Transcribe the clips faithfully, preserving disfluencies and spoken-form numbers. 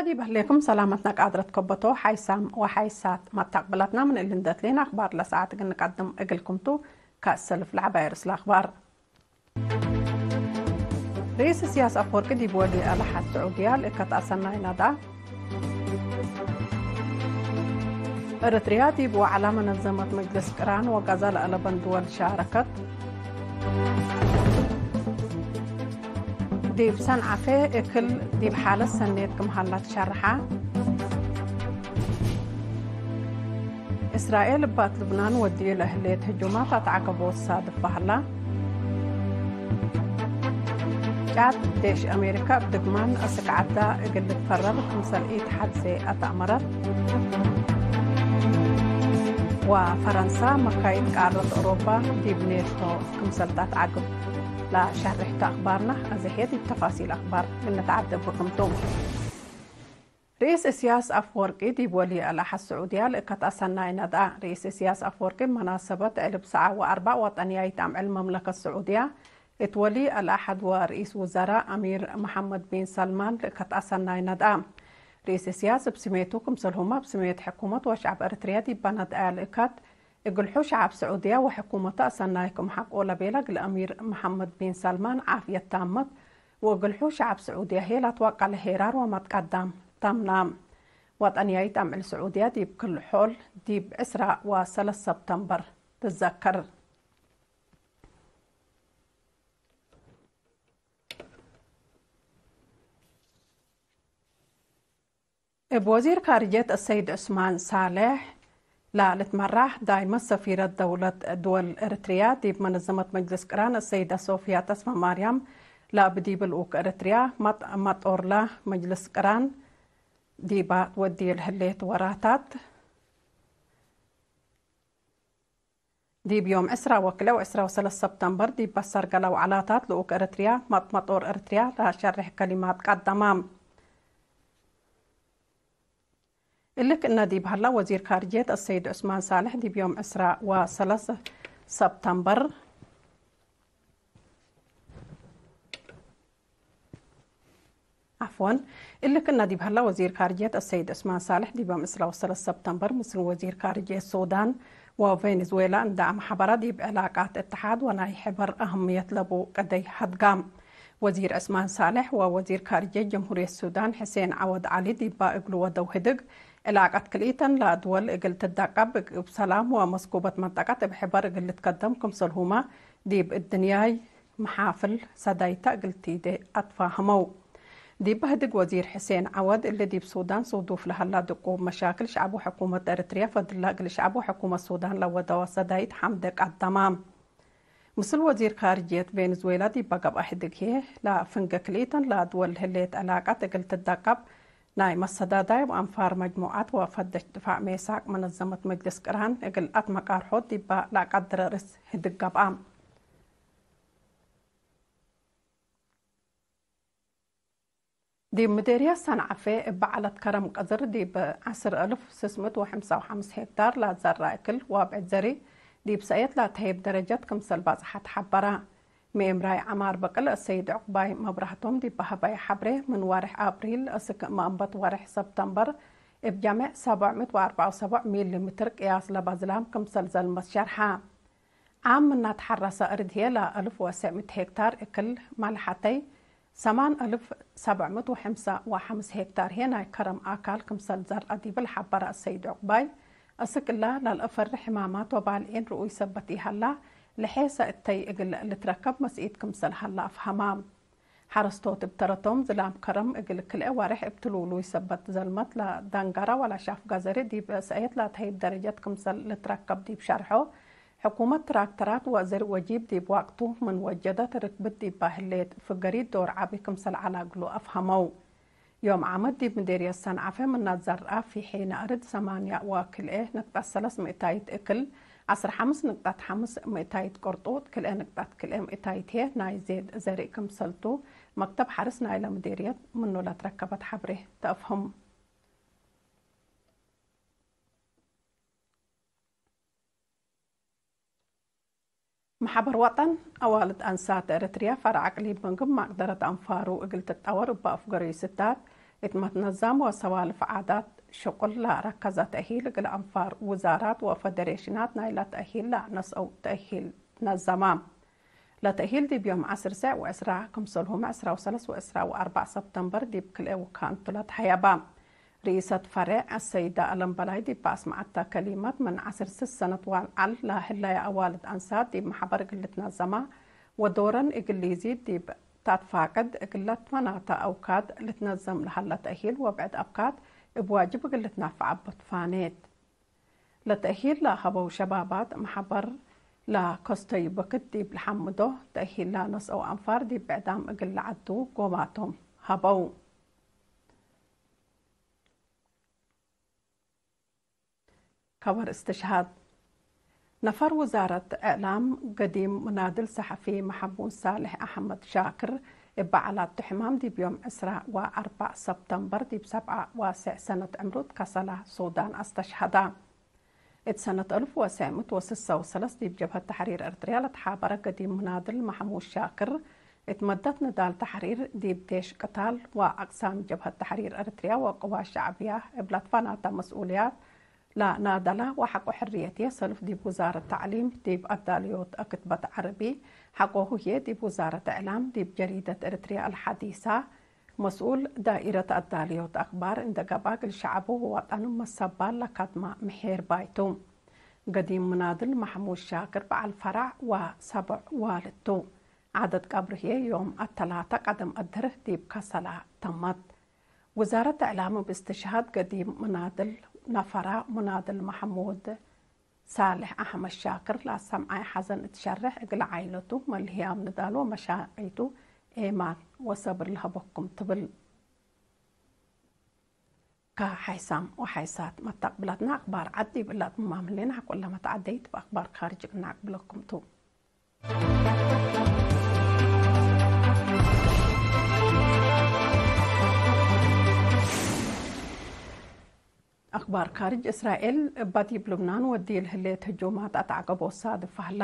ይበህሌኩም ሰላመትነ ቃድረት ከበቶ ሓይሳም ወሓይሳት መተቅብለትነ ምን እሊ እንዴ ትሌነ አክባር ለሰዓት እግል ንቀድም እግልኩም ቱ። ከእሰልፍ ለዐባይ ርእስ ለአክባር። ርኢስ እስያስ አፈወርቂ ዲብ ወልይ አልዐህድ ስዑድያ ልእከት አሰናይ ነድአ። ኤረትርያ ዲብ ወዐላ መነዘመት መጅልስ ቅራን ወጋዛ ለአለበን ድወል ሻረከት። ዲብ ሰንዓፈ እክል ዲብ ሓለት ሰኔት ክም ሀላ ትሸርሐ። እስራኤል እባት ልብናን ወድዩ ለህሌት ህጁማት አትዐቀቦት ሳድፍ በህላ። ጫድ፣ ዴሽ አሜሪካ እብ ድግማን አስክ ዐዳ እግል ልትፈረር ክምሰል ኢተሐዜ አተአመረት። ወፈረንሳ መካይድ ቃረት ኦሮባ ዲብ ኔቶ ክምሰል ተአትዐቅብ ለሸርሕቱ አክባርና። አዜ ሄ ዲብ ተፋሲል አክባር ልንትዓደብ ብክም ቱ። ርኢስ እስያስ አፍወርቂ ዲብ ወልይ አልዐህድ ስዑድያ ልእከት አሰናይ ነድአ። ርኢስ እስያስ አፍወርቂ መናሰበት ዕልብ ሰዓ ወአርበዕ ወጠንያይት አምዕል መምለከት ስዑድያ እት ወልይ አልዐህድ ወርኢስ ውዘራእ አሚር መሐመድ ቢን ሰልማን ልእከት አሰናይ ነድአ። ርኢስ እስያስ እብ ስሜቱ ክምሰልሁመ እብ ስሜት ሕኩመት ወሸዐብ ኤረትርያ ዲብ ነድአያ ልእከት፣ እግልሑ ሸዐብ ስዑድያ ወሕኩመተ አሰናይ ክም ሐቆ ለቤለ እግል አሚር መሐመድ ቢን ሰልማን ዓፍየት ታመት ወእግልሑ ሸዐብ ስዑድያ ህዬ ለአትወቀለ ሄራር ወመትቀዳም ተምና። ወጠንያይት አምዕል ስዑድያ ዲብ ክል ሖል ዲብ ዕስራ ወሰለስ ሰብተምበር ትዘከር። እብ ወዚር ካርጅየት አሰይድ ዑስማን ሳልሕ ለልትመራሕ ዳይመት ሰፊረት ደውለት ድወል ኤረትርያ ዲብ መነዘመት መጅልስ ቅራን አሰይደ ሶፍያ ተስፋማርያም ለእብ ዲብ ልኡክ ኤረትርያ መጥ-፣ መጦርለ መጅልስ ቅራን ዲባ ትወድየ ለህሌት ወራታት፣ ዲብ ዮም ዕስራ ወክልኤ ወዕስራ ወሰለስ ሰብተምበር ዲብ በሰርገ ለውዓላታት ልኡክ ኤረትርያ መጥ-፣ መጦር ኤረትርያ ለሸርሕ ከሊማት ቀደመ። እሊ ክእነ ዲብ ሀላ፣ ወዚር ካርጅየት አሰይድ ዑስማን ሳልሕ ዲብ ዮም ዕስራ ወሰለስ ሰብተምበር፣ ዐፍወን፣ እሊ ክእነ ዲብ ሀላ፣ ወዚር ካርጅየት አሰይድ ዑስማን ሳልሕ ዲብ ዮም ዕስራ ወሰለስ ሰብተምበር ምስል ወዚር ካርጅየት ሱዳን ወቬንዙዌላ እንደ አምሐበረ፣ ዲብ ዕላቃት እትሓድ ወናይ ሕበር አህምየት ለቡ ቅደይ ሀድጋም። ወዚር ዕስማን ሳልሕ ወወዚር ካርጅየት ጀምሁርየት ሱዳን ሕሴን ዐወድ ዐሊ ዲባ እግሉ ወደው ህድግ፣ ዕላቀት ክልኢተን ለድወል እግል ትደቀብ፣ እብ ሰላም ወመስኩበት መንጠቀት እብ ሕበር እግል ልትከደም ክምሰልሁመ ዲብ እድንያይ መሓፍል ሰዳይተ እግል ቲዴ አትፋህመው። ዲብ ህድግ ወዚር ሕሴን ዐወድ፣ እሊ ዲብ ሱዳን ሱዱፍ ለሀላ ድቁብ መሻክል ሸዐብ ወሕኩመት ኤረትርየ ፈድላ እግል ሸዐብ ወሕኩመት ሱዳን ለወደወ ሰዳይት ሐምደ ቀደማ። ምስል ወዚር ካርጅየት ቬንዙዌላ ዲበ ገብአ ህድግ ህዬ፣ ለፍንጌ ክልኢተን ለድወል ህሌት ዕላቀት እግል ትደቀብ፣ ናይ መሰዳዳይ ወአንፋር መጅሙዐት ወፈደሽ ድፋዕ ሜሳቅ መነዘመት መጅልስ ቅራን እግል አትመቃርሖት ዲበ ለአቀድረ ርእስ ህድግ ገብአ። ዲብ ምዴርየት ሰንዐፌ እበ ዐለት ከረም ቀዝር ዲብ ዐስር አልፍ ስስ ምእት ወሐምሳ ወሐምስ ሄክታር ለዘራ እክል ወአብዕድ ዘሪ ዲብ ሰእየት ለተህይብ ደረጀት ክምሰል ባጽሐት ሐበረ። ምእምራይ ዐማር በቅል አሰይድ ዑቅባይ መብራህቶም ዲብ ሀበየ ሐብሬ፣ ምን ወሬሕ አብሪል እስክ መአንበት ወሬሕ ሰብተምበር እብ ጀሜዕ ሰብዕ ምእት ወአርበዕ ወሰብዕ ሚሊ ምትር ቅያስ ለበ ዝላም ክምሰል ዘልመት ሸርሐ። ዓም ምና ተሐረሰ እርድ ህዬ ለአልፍ ወሰዕ ምእት ሄክታር እክል መልሐተይ፣ ሰማን አልፍ ሰብዕ ምእት ወሐምሳ ወሐምስ ሄክታር ህዬ ናይ ከረም አካል ክምሰል ዘርአ ዲብ ለሐበረ አሰይድ ዑቅባይ፣ እስክ እላ ለልአፈርሕ ሕማማት ወባልዒን ርኡይ ሰበት ኢሀላ፣ ለሔሰ እተይ እግል ልትረከብ መስኢት ክምሰል ሀላ አፍሀማ። ሐረስቶት እብ ተረቶም ዝላም ከረም እግል ክልኤ ወሬሕ እብ ትሉሉይ ሰበት ዘልመት ለደንገረ ወለሻፍጋ ዘሪ ዲብ ሰእየት ለተህይብ ደረጀት ክምሰል ልትረከብ ዲብ ሸርሖ፣ ሕኩመት ትራክተራት ወዘሪ ወጂብ ዲብ ወቅቱ ምን ወጀደት ርክብት ዲባ ህሌት ፍገሪት ዶር ዐቢ ክምሰል ዐለ እግሉ አፍሀመው። ዮም ዓመት ዲብ ምዴርየት ሰንዓፈ ምናት ዘርአ ፊ ሒነ እርድ ሰማንያ ወክልኤ ንቅጠት ሰለስ ምእታይት እክል፣ ዐስር ሐምስ ንቅጠት ሐምስ ምእታይት ቅርጡጥ፣ ክልኤ ንቅጠት ክልኤ ምእታይት ህዬ ናይ ዜድ ዘርእ ክምሰልቱ፣ መክተብ ሐርስ ናይለ ምዴርየት ምኑ ለትረከበት ሐብሬ ተአፍህም። መሐበር ወጠን አዋልድ አንሳት ኤረትርያ ፈርዕ አቅሊም ምግብ ማቅደረት አንፋሩ እግል ትጠወር እበ አፍገረዩ ስታት፣ እት መትነዛም ወሰዋልፍ ዓዳት ሽቁል ለረከዘ ተእሂል እግል አንፋር ውዛራት ወፈደሬሽናት ናይለ ተእሂል ለነስአው ተእሂል ትነዘመ። ለተእሂል ዲብ ዮም ዐስር ሰዕ ወዕስራ፣ ክምሰልሁመ ዕስራ ወሰለስ ወዕስራ ወአርበዕ ሰብተምበር ዲብ ክልኤ ውካንቱ ለተሀየበ። ርኢሰት ፈሬዕ አሰይደ አለም በላይ ዲብ አስመዐተ ከሊመት፣ ምን ዐስር ስስ ሰነት ወአልዓል ለህለየ አዋልድ አንሳት ዲብ መሕበር እግል ልትነዘመ ወዶረን እግል ሊዚድ ዲብ ተአትፋቅድ፣ እግለ ትመናተ አውካድ ልትነዘም ለሀለ ተእሂል ወብዕድ አብካድ እብ ዋጅብ እግል ልትናፈዕ እቡ ትፋኔት። ለተእሂል ለሀበው ሸባባት መሕበር ለከስተዩ ብክት ዲብ ለሐምዶ፣ ተእሂል ለነስአው አንፋር ዲብ ብዕዳም እግል ለዐዱ ጎማቶም ሀበው። ከበር እስትሽሃድ። ነፈር ውዛረት እዕላም ገዲም ሙናድል ሰሐፊ መሐሙድ ሳልሕ አሕመድ ሻክር፣ እብ በዓላቱ ሕማም ዲብ ዮም ዕስራ ወአርበዕ ሰብተምበር ዲብ ሰብዓ ወሰዕ ሰነት ዕምሩ እት ከሰላ ሱዳን አስተሽሀደ። እት ሰነት አልፍ ወትሰዕ ምእት ወስሳ ወሰለስ ዲብ ጀብሀት ተሕሪር ኤርትርያ ለተሓበረ ገዲም ሙናድል መሐሙድ ሻክር፣ እት መደት ንዳል ተሕሪር ዲብ ዴሽ ቅታል ወአቅሳም ጀብሀት ተሕሪር ኤርትርያ ወቅዋት ሸዕብያ እብ ለትፈናተ መስኡልያት ለናደለ ወሐቆ ሕርየት የሰልፍ ዲብ ውዛረት ተዕሊም ዲብ አዳልዮት አክትበት ዐረቢ፣ ሐቆሁ ህዬ ዲብ ውዛረት እዕላም ዲብ ጀሪደት ኤርትርያ አልሐዲሳ መስኡል ዳኢረት አዳልዮት አክባር እንዴ ገብአ፣ እግል ሸዐቡ ወወጠኑ መሰባል ለከድመ ምሒር ባይ ቱ። ገዲም ሙናድል መሕሙድ ሻክር በዐል ፈረዕ ወሰቦዕ ዋልድ ቱ። ዓደት ቀብሩ ህዬ ዮም አተላተ ቀደም አድህር ዲብ ከሰላ ተመት። ውዛረት እዕላም እብ እስትሽሃድ ገዲም ሙናድል ነፈራ ሙናድል መሕሙድ ሳልሕ አሕመድ ሻክር ለአሰምዐየ ሐዘን እት ሸሬሕ፣ እግል ዓኢለቱ መልህያም ንዳል ወመሻቂቱ ኤማን ወሰብር ለሀበኩም ትብል። ከሐይሳም ወሐይሳት መተቅብለትና አክባር ዐድ ዲብ እለ አትምማም ህሌነ፣ ሐቆ ለመትዐደይት በአክባር ካርጅ ክናቅብለኩም ቱ። አክባር ካርጅ። እስራኤል እበ ዲብ ልብናን ወዲ ለህሌት ህጁማት አትዐቀቦት ሳድፍ ሀላ።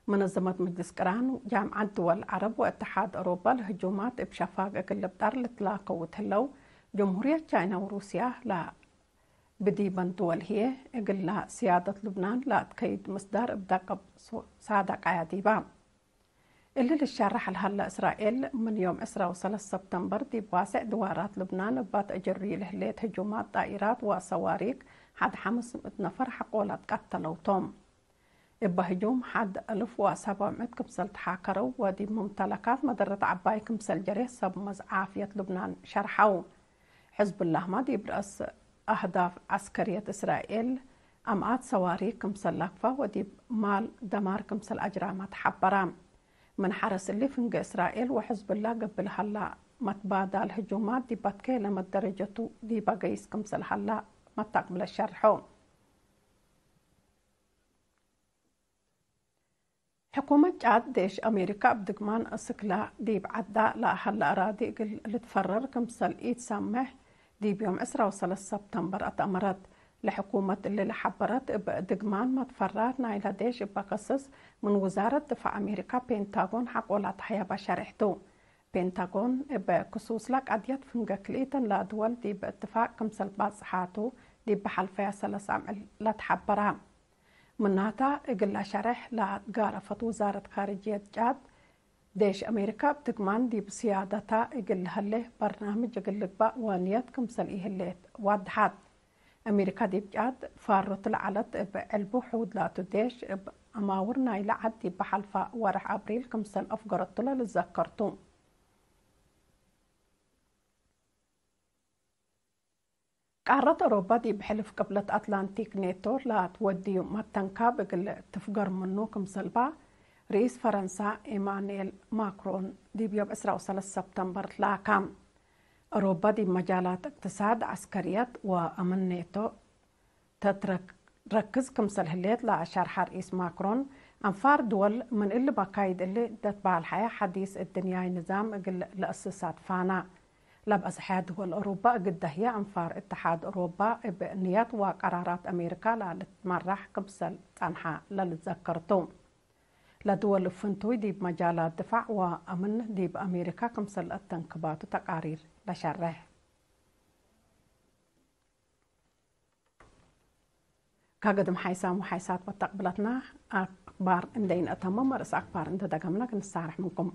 መነዘመት መጅልስ ቅራን፣ ጃምዐት ድወል ዐረብ ወእትሓድ አውሮባ ለህጁማት እብ ሸፋግ እግል ልብጠር ልትላከው እት ህለው፣ ጀምሁርየት ቻይና ወሩስያ ለብዲበን ድወል ህዬ፣ እግለ ስያደት ልብናን ለአትከይድ ምስዳር እብ ደቅብ ሳደቀያ ዲባ። እሊ ልሸረሕ ለሀለ፣ እስራኤል ምን ዮም ዕስራ ወሰለስ ሰብተምበር ዲብ ዋሴዕ ድዋራት ልብናን እባ ተአጀሪ ለህሌት ህጁማት ጣኢራት ወሰዋሪክ ሐድ ሐምስ ምእት ነፈር ሐቆ ለትቀተለው ቶም። እበ ህጁም ሐድ አልፍ ወሰብዕ ምእት ክምሰል ተሓከረው ወዲብ ሙምተለካት መደረት ዐባይ ክምሰል ጀሬ ሰብ መዝ ዓፍየት ልብናን ሸርሐው። ሕዝብላህመ ዲብ ረአስ አህዳፍ ዐስከርየት እስራኤል አምኣት ሰዋሪክ ክምሰል ለክፈ ወዲብ ማል ደማር ክምሰል አጅራመ ተሐበረ። ምን ሐርስ እሊ ፍንጌ እስራኤል ወሕዝብላህ ገብእ ለሀላ መትባዳል ህጁማት ዲብ አትኬለመት ደረጀቱ ዲበ ገይስ ክምሰል ሀላ መተቅብለ ሸርሐው። ሕኩመት ጫድ ዴሽ አሜሪካ እብ ድግማን እስክላ ዲብ ዐዳ ለሀለ አራዲ እግል ልትፈረር ክምሰል ኢትሰምሕ ዲብ ዮም ዕስራ ወሰለስ ሰብተምበር አትአመረት። ለሕኩመት እሊ ለሐበረት እብ ድግማን መትፈራር ናይለ ዴሽ እበ ከስስ ምን ውዛረት ድፋዕ አሜሪካ ፔንታጎን ሐቆ ለአትሐየበ ሸሬሕ ቱ። ፔንታጎን እብ ክሱስለ ቀድየት ፍንጌ ክልኢተን ለድወል ዲብ እትፋቅ ክምሰል ባጽሓቱ ዲብ ሐልፈየ ሰለስ አምዕል ለትሐበረ። ምናተ፣ እግለ ሸሬሕ ለትጋረፈት ውዛረት ካርጅየት ጫድ፣ ዴሽ አሜሪካ እብ ትግማን ዲብ ስያደታ እግል ለሀሌ በርናምጅ እግል ልግበእ ወንየት ክምሰል ኢህሌት ዋድሐት። አሜሪካ ዲብ ጫድ ፋሮት ለዐለት እብ ዕልቡ ሕውድ ላቱ ዴሽ እብ አማውር ናይለ ዐድ ዲብ ሐልፈ ወርሕ አብሪል ክምሰል አፍገረቱ ለልዘከር ቱ። ቃረት አውሮፓ ዲብ ሕልፍ ቅብለት አትላንቲክ ኔቶ ለትወድዩ መተንካብ እግል ትፍገር ምኑ ክምሰልባ፣ ርኢስ ፈረንሳ ኤማኑኤል ማክሮን ዲብ ዮም ዕስራ ወሰለስ ሰብተምበር ትላካ። አውሮፓ ዲብ መጃላት እቅትሳድ፣ ዐስከርየት ወአምን ኔቶ ተትረክ-፣ ረክዝ ክምሰል ህሌት ለሸርሐ ርኢስ ማክሮን፣ አንፋር ድወል ምን እሊ መካይድ እሊ ደትበሀል ሐያ ሐዲስ እድንያይ ንዛም እግል ለአስስ አትፋና። ለበዝሐ ድወል አውሮፓ እግል ደህየ አንፋር እትሓድ አውሮፓ እብ ንየት ወቀራራት አሜሪካ ለልትመራሕ ክምሰል ጸንሐ ለልትዘከር ቱ። ለድወል እብ ፍንቱይ ዲብ መጃላት ድፋዕ ወአምን ዲብ አሜሪካ ክምሰል ለአተንክባቱ ተቃሪር ለሸሬሕ። ከግድም ሓይሳም ወሓይሳት መተቅብለትና አክባር እንዴ ኢነአተምም፣ ርእስ አክባር እንዴ ደገምነ ክንሳረሕ ምንኩም።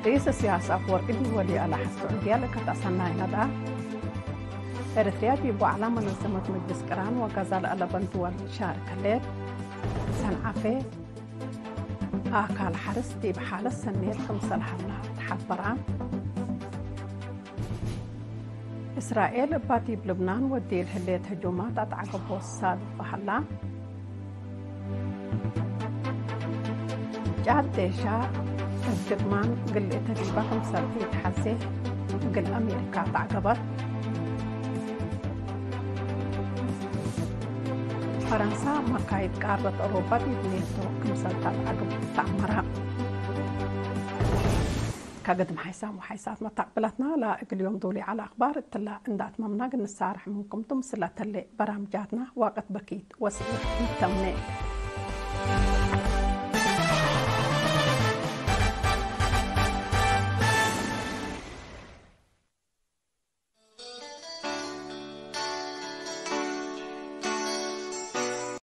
ርኢስ እስያስ አፍወርቂ ዲብ ወልዩ አለ ሐስቱ ዕድየ ለከት አሰናይ ነድአ። ኤረትርያ ዲብ ወዐላ መነዘመት መጅልስ ቅራን ወጋዛ ለአለበን ድወል ሻርክ ህሌት። ሰንዓፌ አካል ሐርስ ዲብ ሓለት ሰኔት ክምሰል ሀላ ተሐበራ። እስራኤል እባ ዲብ ልብናን ወዲል ህሌት ህጁማት አትዐገቦ ሳልፍ በሀላ። ጫት ዴሻ እብ ድግማን ግልእተ ዲባ ክምሰል ኢትሐዜ እግል አሜሪካ ተዐገበት። ፈረንሳ መካይድ ቃርበት አውሮፓ ዲብ ኔቶ ክምሰል ተአትዐግብ ተአመረ። ከግድም ሓይሳም ወሓይሳት መተቅብለትና ለእግል ዮም ዶል ዐለ አክባር እትላ እንዳ አትመምና እግል ንሳረሕ ምንኩም ቱ። ምስለ ተሌ በራምጃትና ዋቅት በኪት ወስኢት ኢተምኔ።